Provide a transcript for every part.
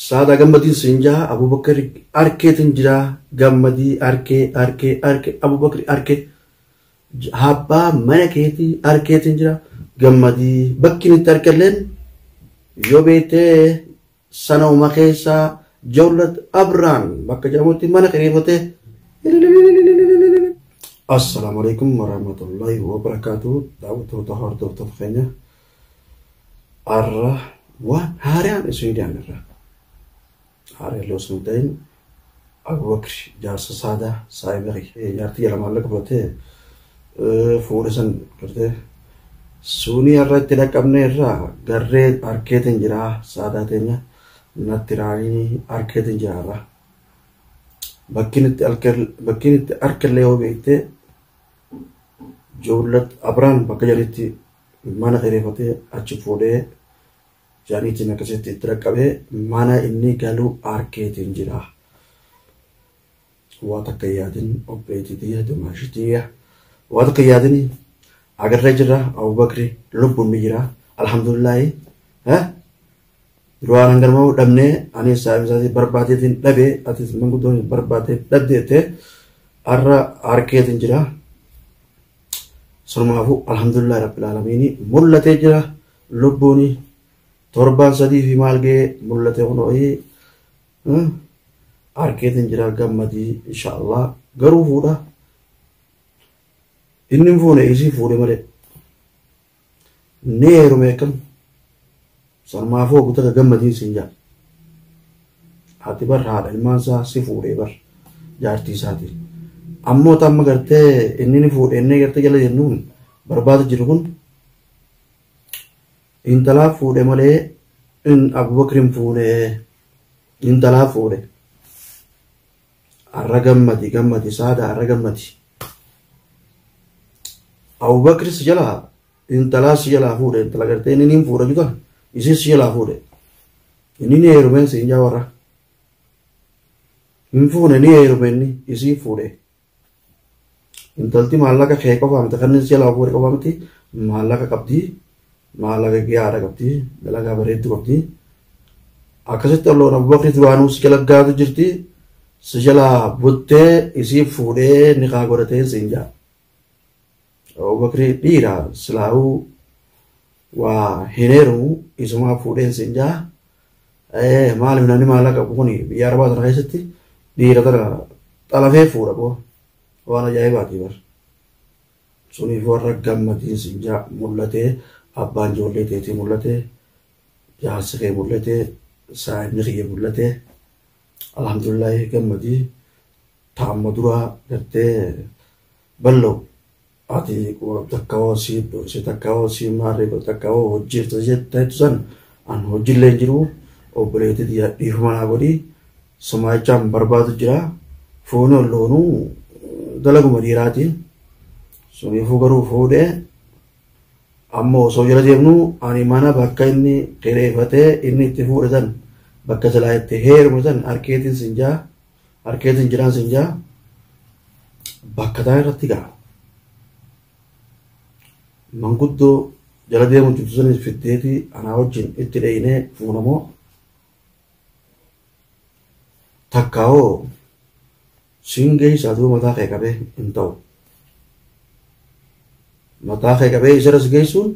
Saadaa gammadiin siin jaa Abubakar arkeetiin jira gammadii arkee arkee arkee Abubakar arkee abbaa mana keetii arkeetiin jira gammadii bakki itti arkalleen yoo beektee sana uma keessaa jawlat Abraan bakka jedhamutti mana kireeffatee. Assalaamu alaikum warahmatullahi wabarakaatuh. Daawwattoota hordoftoota keenya har'a waan haaraan isin dhiyaanirra. Haaraan illee osoo hin ta'in Abubakar jaarsa Saadaa saayiba jaartii jala maallaqa fudhatee fuudhe san gartee suunii har'a itti dhaqqabne irraa garree harkeetiin jira Saadaa teenya natti raanii harkeetiin jira har'a. Bakkiin itti harkallee yoo beektee Jawlat Abraan bakka jedhanitti mana kireeffatee achi fuudhee jaaniitiin akkasitti itti dhaqqabee mana inni galuu harkeetiin jira. Waa takka yaadin obboleettii tiyya dumaashii tiyya waa takka yaadin agarree jira Abubakri lubbuun ni jira alhamdulillahi. Duraan hangarmaa dhabnee ani saayinsaatii barbaadeetiin dhabee atis manguddoon barbaadee dhabdeettee har'a harkeetiin jira. Sanumaafuu alhamdulillahi rabbil aalamiin mul'atee jira lubbuun torbaan sadii fi maal ga'ee mul'atee kunooyi harkeetiin jira gammadii inshaallah garuu fuudha. Inni hin fuune isii fuudhe malee ni heerume akkam. Sanumaafuu guutuu gammadiin siin jaa. Ati bar haadha ilmaan isaa si fuudhee bar jaartii isaatiin. Ammoo tamma gartee inni ni fuudhee inni gartee jala jennuun barbaada jiru kun intalaa fuudhe malee in Abubakrin fuudhee intalaa fuudhe. Har'a gammadi gammadi Saadaa har'a gammadi. Abubakri si jalaa intalaa si jalaa fuudhe intala gartee inni ni fuudha juta. Isii si jalaa fuudhe. Inni ni heerumeen siin jaa warra. Hin fuune ni heerume inni isii fuudhe. Intalti maallaqa kee qofaa miti kan inni si jalaa fuudhe qofaa miti maallaqa qabdi maallaqa gahaadha qabdi dalagaa bareedduu qabdi. Akkasitti olloon Abubakri duraanuu si jala gaatu jirti si jalaa buttee isii fuudhee niqaa godhatee siin jaa. Abubakri dhiira silaa'uu waa hin heerumu isumaa fuudheen siin jaa. Maaliif namni maallaqa qabu kun biyya arabaa sana keessatti dhiira tana xalafee fuudha boo waan ajaa'ibaati bar. Suniif warra gammadiin siin jaa mul'atee abbaan ijoollee teetii mul'atee jaarsi kee mul'atee saayibni kiyya mul'atee alhamdulillahi gammadii taamma duraa gartee bal'oo ati takka hoo si dhoksee takka hoo si maarree takka hoo hojjeefta jettu san an hojiillee hin jiru obboleettii tiyya dhiifama naa godhi sumaayichaan barbaadu jira fuuni olloonuu dalaguma dhiiraati suniifuu garuu fuudhee ammoo osoo jala deemnu ani mana bakka inni kireeffatee inni itti fuudhe san bakka silaa itti heerume san harkeetiin siin jaa harkeetiin jiraan siin jaa bakka taa irratti ga'a. Manguddoo jala deemu jirtu sanis fiddeeti anaa wajjin itti dheyinee fuunamoo takka hoo siin geessaa duuba mataa kee qabee hin ta'u. Mataa kee qabee isarras geessuun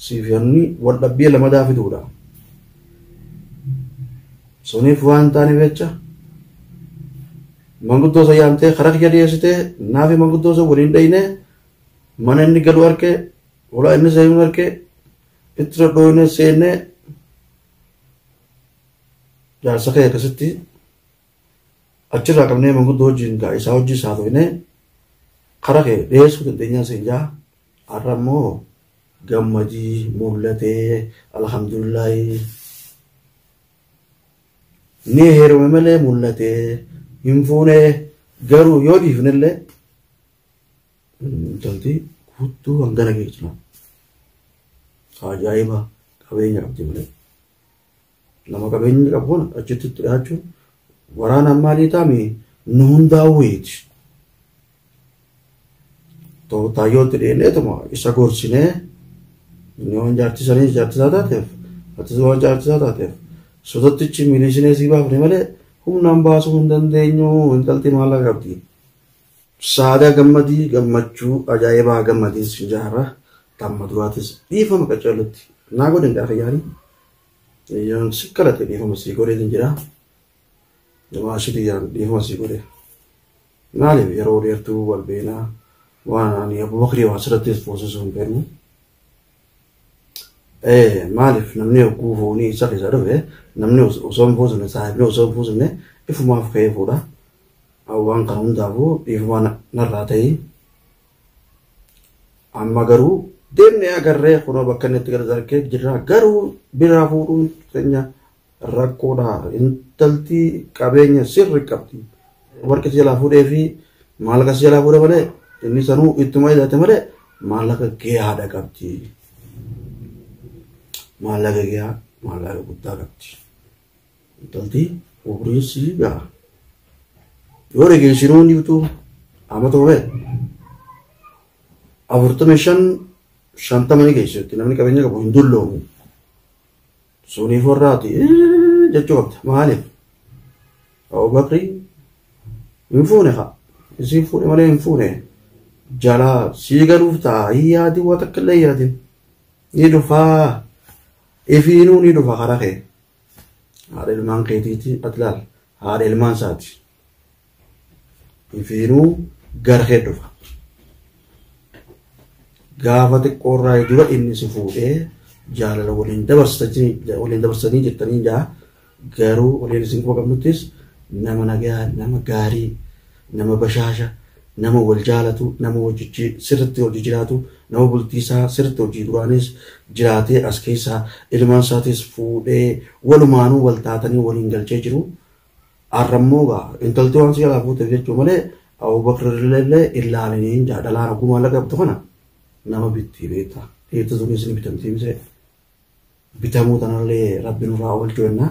siif yoonni wal dhabbii lamadaa fiduudha. Suniif waan taaneef jecha manguddoo isa yaamtee karaa kiyya dhiyeessitee naafi manguddoo isa waliin dheyinee mana inni galu harkee ulaa inni seenuu harkee itti dhodhooyne seennee jaarsa kee akkasitti achirraa qabnee manguddoo wajjin gaa isaa hojii isaa to'inee karaa kee dhiyeessuu dandeenyaa seen jaa har'a immoo gammadii mul'atee alhamdulillahi ni heerume malee mul'atee hin fuunee garuu yoo dhiifnellee intalti guutuu hangana geessu. Ajaa'iba qabeenya qabdi malee. Nama qabeenya qabu kana achitti itti dhiyaachuun waraana maalii taami nu hundaa'uuti. Taayyootti dhiyeeneetuma isa gorsinee inni waan jaartisanii jaartisaa taateef atis waan jaartisaa taateef sodottichi milishinee sii baafne malee humnaan baasuu hin dandeenyu intalti maallaqa qabdi. Saadaa gammadii gammachuu ajaa'ibaa gammadii si jaarra tamma duraatis dhiifama qaccaalutti naa godhin gaafa yaarii. Yoon si kalate dhiifama sii godheetin jira. Maashitii dhiifama sii godhe. Maaliif yeroo dheertuu wal beenaa waan ani Abubakrii waan asirrattis foosisuu hin beeknu. Maaliif namni hogguu foonii isa keessa dhufe namni osoo hin foosifne saahibni osoo hin foosifne ifumaaf ka'ee fuudha. Waan kana hundaafuu dhiifama narraa ta'ii. Amma garuu deemnee agarree kunoo bakka inni itti gara jirra garuu biraa fuudhuun keenya rakkoodha. Intalti qabeenya sirri qabdi. Warqi jalaa fuudhee fi maallaqa jalaa fuudhe malee inni sanuu ittuma hidhate malee maallaqa gahaadha qabdi. Maallaqa gahaa maallaqa guddaa qabdi. Intalti umriin sii gaha. Yoo dhageessinuu ni bituu amma torbe 45 50 ni geessitti namni qabeenya qabu hin dulloomu. Suniif warraati jechuu qabda. Maaliif? Abubakri hin fuune haa. Isii fuudhe malee hin fuune. Jalaa sii galuuf ta'a. Hin yaadin waa takka illee hin yaadin. Ni dhufaa. Ifiinuu ni dhufa karaa kee. Haadha ilmaan keetiiti ati laal. Haadha ilmaan isaati. Ifiinuu gara kee dhufa. Gaafa xiqqoorraa dura inni si fuudhee jaalala waliin dabarsanii jettanii jaa garuu waliin isin quba qabnuttis nama nagaa nama gaarii nama bashaasha nama wal jaalatu nama hojii sirriitti hojii jiraatu nama bultii isaa sirriitti hojii duraanis jiraatee as keessaa ilmaan isaatis fuudhee walumaanuu wal taatanii waliin galchee jiru. Arrammoo gaa intalti waan si jalaa fuuteef jechuu malee Abubakar illee ilaalanii jaa dhalaan ogummaa laga qabdu kana nama bittii beekta. Dhiirti sunis ni bitamtii misee. Bitamuu tanallee rabbi nurraa oolchuu jenna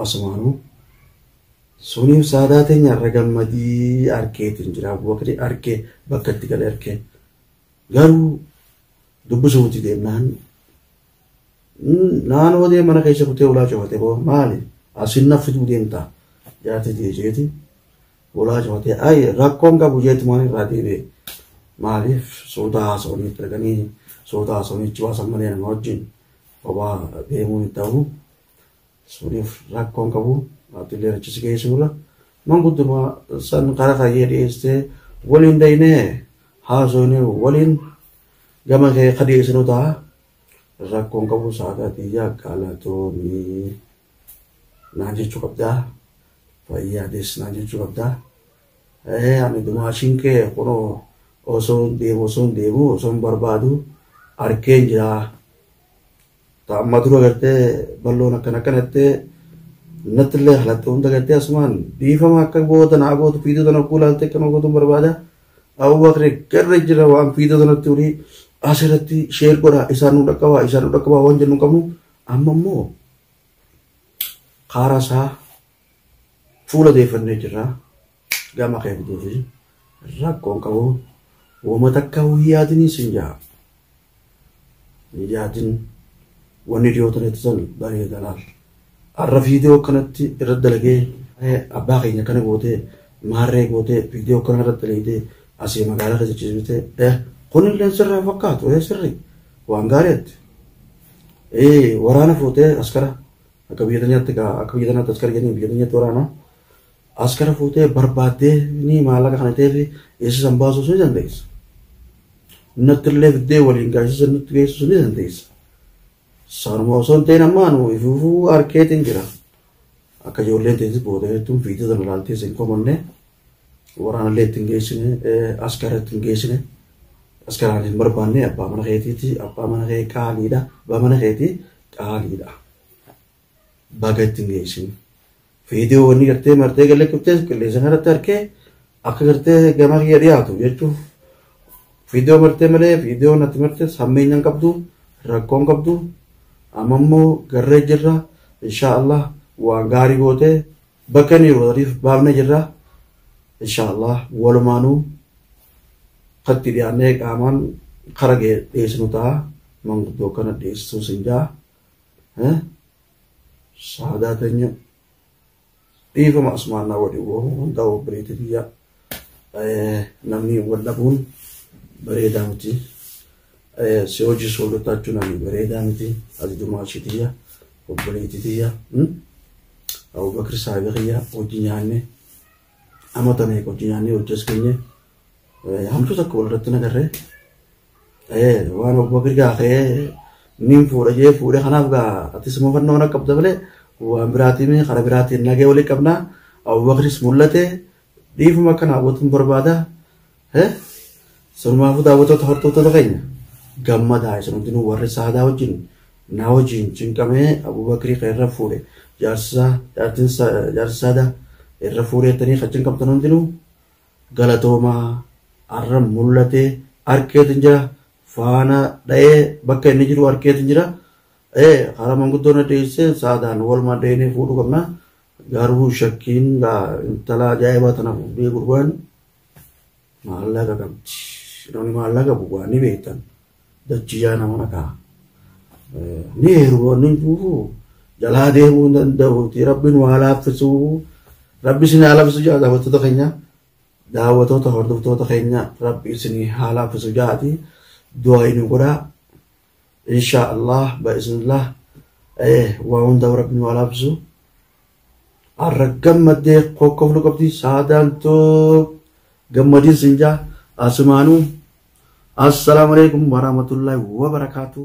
asumaanuu. Suniif saadaa teenya irra gammadii arkeetiin jira Abubakri arkee bakka itti galee arkee. Garuu dubbisuuti deemnaan naannoo deem mana keessa kutee ulaa cufate boo maali asin na fiduu deemta jaarti jeeti ulaa cufate ay rakkoon qabu jeeti maan irraa deebi'e maaliif sodaa haasawanii itti dhaqanii sodaa haasawanii ichi baasan malee nama wajjin kophaa deemuun hin ta'u suniif rakkoon qabu atiillee rachisi geessuurra mangudduma san karaa kayyee dhiyeessitee waliin daynee haasawanii waliin gama kee kadeessinu ta'a. Rakkoon qabu saadaa xiyyaa galatoomii naan jechuu qabdaa. Fayyaades naan jechuu qabdaa. Ani dumaashiin kee kunoo osoo hin deemu osoo hin deemu osoo hin barbaadu arkeen jira. Amma dura gartee balloon akkana akkanatti natti illee halatte hunda gartee asumaan dhiifama akka booda naa gootu fiidoo tana ogguu laaltee akkana gootu barbaada. Abubakri garra jira waan fiidoo tanatti olii asirratti sheer godha isaan nu dhaqqabaa isaan nu dhaqqabaa waan jennu qabnu amma immoo karaa isaa fuula deeffannee jirra gama kee fiduufi rakkoon qabu wooma takka yaadinii sin jaa yaadin wanni dhiyoo tanatti san bareeda laal har'a viidiyoo kanatti irra dalagee abbaa keenya kana gootee maarree gootee viidiyoo kana irra dalagee asii magaalaa keessa ciisitee kunillee sirraa fakkaatu sirri waan gaariitti. Waraana fuutee askara akka biyya teenyaatti akka biyya teenyaatti askara jedhanii biyya teenyaatti waraana askara fuutee barbaaddee ni maallaqa kana ta'eef eessa san baasuu ni dandeessa. Natti illee fiddee waliin gaasisa nutti geessisuu ni dandeessa. Sanuma osoo hin ta'in ammaa nu ifuufuu harkeetiin jira. Akka ijoolleen teessis booda jechuun fiitee sana ilaaltee hin komanne waraanallee ittiin geessine askara ittiin geessine. Askaraan hin barbaanne abbaa mana keetiiti abbaa mana kee qaaliidha abbaa mana keetii qaaliidha. Baga ittiin geessine. Viidiyoo wanni gartee martee galee qabtee qilleensa kanatti harkee akka gartee gama kiyya dhiyaatu jechuuf viidiyoo martee malee viidiyoo natti martee hammeenyaan qabdu Rakkoon qabdu amma immoo garree jirra. Insha Allah waan gaarii gootee bakka inni yeroo sadiif baafnee jirra. Insha Allah walumaanuu katti dhiyaannee qaamaan kara dhiyeessinu ta'a. Manguddoo kana dhiyeessuu sin jaa. Saadaa teenya dhiifama asumaan naa godhi hundaa obboleetti biyya namni wal dhabuun bareedaa miti. Si hojii soolotachuu namni bareedaa miti. Ati dumaa ishii tiyya obboleetti tiyya. Abubakar saahiba kiyya hojii nyaanne amata meeqa hojii nyaannee hojii as keenye hamtuu takka walirratti nagarree waan Abubakar gaa ka'ee nin fuudha jee fuudhee kanaaf gaa atis mufannoo na qabda malee waan biraatiin karaa biraatiin nagee walii qabna. Abubakris mul'ate dhiifuma akkana hawwatuun barbaada. Sanumaafuu daawwattoota hordoftoota keenya gammadaa isin hundinuu warri saadaa wajjin na wajjin cinqamee Abubakrii kan irra fuudhe jaarsa saadaa irra fuudhee jettanii kan cinqamtan hundinuu galatoomaa har'a mul'atee harkeetiin jira faana dha'ee bakka inni jiru harkeetiin jira. Karaa manguddoo na dhiyeessee saadaan walumaan dha'inee fuudhuu qabna. Garuu shakkiin intala ajaa'ibaa tana fuudhee gurbaan maallaqa qabdi. Namni maallaqa qabu waa ni beektan. Dachii yaa nama naqaa. Ni heeruma ni fuufuu jalaa deemuu hin danda'u. Rabbiin waa laaffisuu. Rabbi isin haa laaffisu jaa daawwattoota keenya. Daawwattoota hordoftoota keenya Rabbi isin haa laaffisu jaati. Du'aa inni godhaa. Insha Allah ba'isinillah waa hundaaf Rabbiin waa laaffisu. Har'a gammaddee kokkoflu qabdi saadaan too gammadiin sin jaa asumaanuu. Assalaamu alaikum warahmatullahi wabarakaatu.